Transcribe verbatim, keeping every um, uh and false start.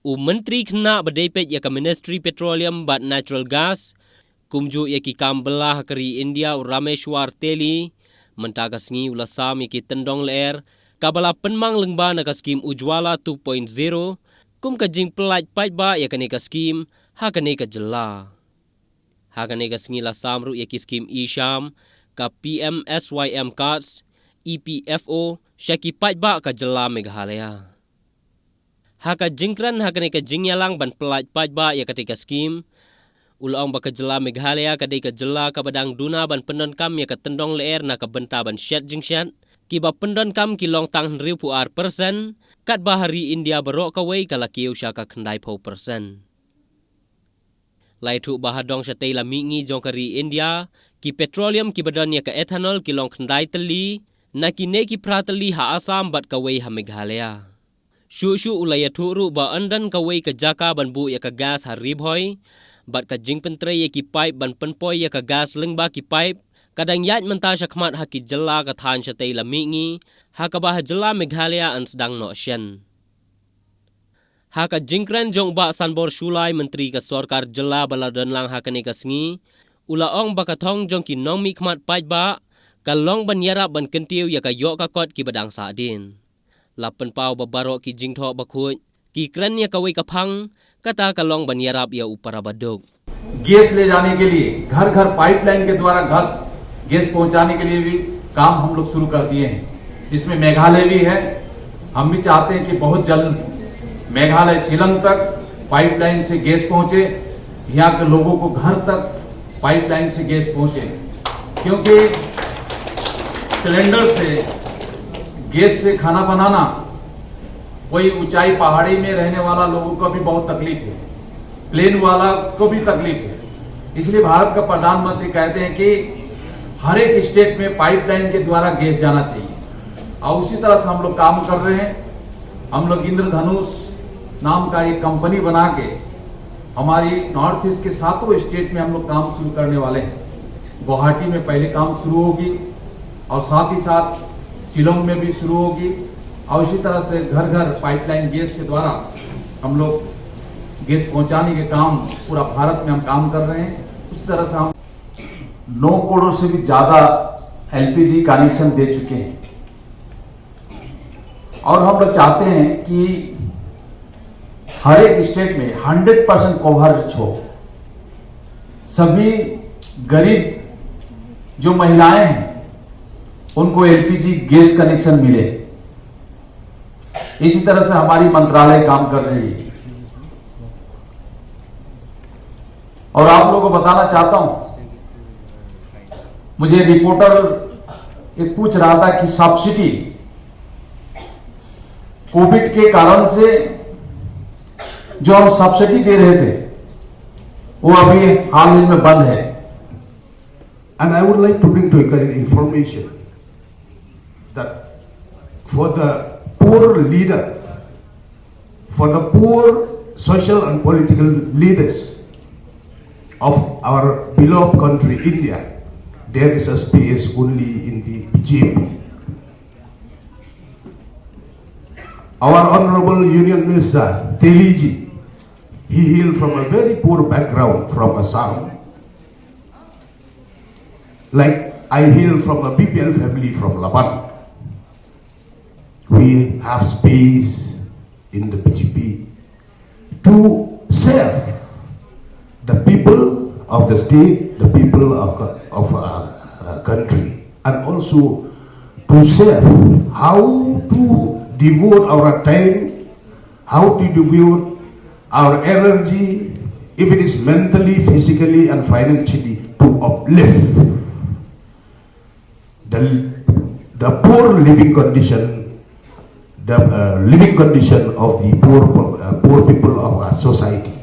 U Myntri Khynnah ba dei peit ïa ka Ministry Petroleum bad Natural Gas, kumjuh ïa ki kam bylla ha ka ri India, u Rameshwar Teli, mynta ka sngi u la sam ïa ki tyndong lyer kaba la pynmang lyngba na ka skhim Ujjwala two point zero, kum ka jingpyllait paidbah ïa kane ka skhim ha kane ka jylla. Ha kane ka sngi la sam ruh ïa ki skhim e-sham, ka P M S Y M cards, E P F O, sha ki paidbah ka jylla Meghalaya. Ha ka jingkren ha kane ka jingïalang ban pyllait paidbah ïa kata ka skhim, u la ong ba ka jylla Meghalaya ka dei ka jylla kaba dang duna ban pyndonkam ïa ka tyndong lyer na ka bynta ban shet jingshet, kiba pyndonkam ki long tang hynriewphew ar persen, katba ha ri India baroh kawei ka la kiew sha ka khyndaiphew persen. La ïathuh ba ha dong shatei la mihngi jong ka ri India, ki petroleum kiba don ïa ka ethanol ki long khyndai tylli, na kine ki phra tylli ha Assam bad kawei ha Meghalaya. Shuh shuh u la ïathuh ruh ba ym don kawei ka jaka ban buh ïa ka gas ha Ri Bhoi, bad ka jingpyntrei ïa ki paip ban pynpoi ïa ka gas lyngba ki paip, ka dang ïaid mynta shakhmat ha ki jylla ka thaiñ shatei la mihngi, ha kaba ha jylla Meghalaya yn sdang noh shen. Ha ka jingkren jong u Bah Sanbor Shullai, Myntri ka Sorkar Jylla ba la don lang ha kane ka sngi, u la ong ba ka thong jong ki nongmihkhmat paidbah ka long ban ïarap ban kyntiew ïa ka ïoh ka kot kiba dang sahdien. La pynpaw ba baroh ki jingthoh bakhuid ki kren ïa kawei ka phang, kata ka long ban ïarap ïa u para baduk. गैस ले जाने के लिए, घर घर पाइपलाइन के द्वारा गैस, गैस पहुंचाने के लिए भी काम हम लोग शुरू कर दिए हैं। इसमें मेघालय भी है। हम भी चाहते हैं कि बहुत जल्द मेघालय शिलोंग तक पाइपलाइन से गैस पहुंचे, यहाँ के लोगों को घर तक पाइपलाइन से गैस पहुंचे, क्योंकि सिलेंडर से, गैस से खाना बनाना कोई ऊंचाई पहाड़ी में रहने वाला लोगों को भी बहुत तकलीफ है, प्लेन वाला को भी तकलीफ है। इसलिए भारत का प्रधानमंत्री कहते हैं कि हर एक स्टेट में पाइपलाइन के द्वारा गैस जाना चाहिए। और उसी तरह से हम लोग काम कर रहे हैं। हम लोग इंद्रधनुष नाम का एक कंपनी बना के हमारी नॉर्थ ईस्ट के सातों स्टेट में हम लोग काम शुरू करने वाले हैं। गुवाहाटी में पहले काम शुरू होगी और साथ ही साथ शिलोंग में भी शुरू होगी और इसी तरह से घर घर पाइपलाइन गैस के द्वारा हम लोग गैस पहुंचाने के काम पूरा भारत में हम काम कर रहे हैं। उस तरह से हम नौ करोड़ से भी ज़्यादा एलपीजी कनेक्शन दे चुके हैं और हम लोग चाहते हैं कि हर एक स्टेट में हंड्रेड परसेंट कवरेज हो, सभी गरीब जो महिलाएं हैं उनको एलपीजी गैस कनेक्शन मिले। इसी तरह से हमारी मंत्रालय काम कर रही है। और आप लोगों को बताना चाहता हूं, मुझे रिपोर्टर एक पूछ रहा था कि सब्सिडी, कोविड के कारण से जो हम सब्सिडी दे रहे थे, वो अभी हाल ही में बंद है। And I would like to bring to your current information that for the poor leader, for the poor social and political leaders of our beloved country India, there is a space only in the B J P. Our Honorable Union Minister Teliji, he hailed from a very poor background from Assam. Like I hail from a B P L family from Laban. We have space in the B J P to serve the people of the state, the people of, of our country, and also to serve how to devote our time, how to devote our energy, if it is mentally, physically, and financially, to uplift the, the poor living condition, the uh, living condition of the poor, uh, poor people of our society.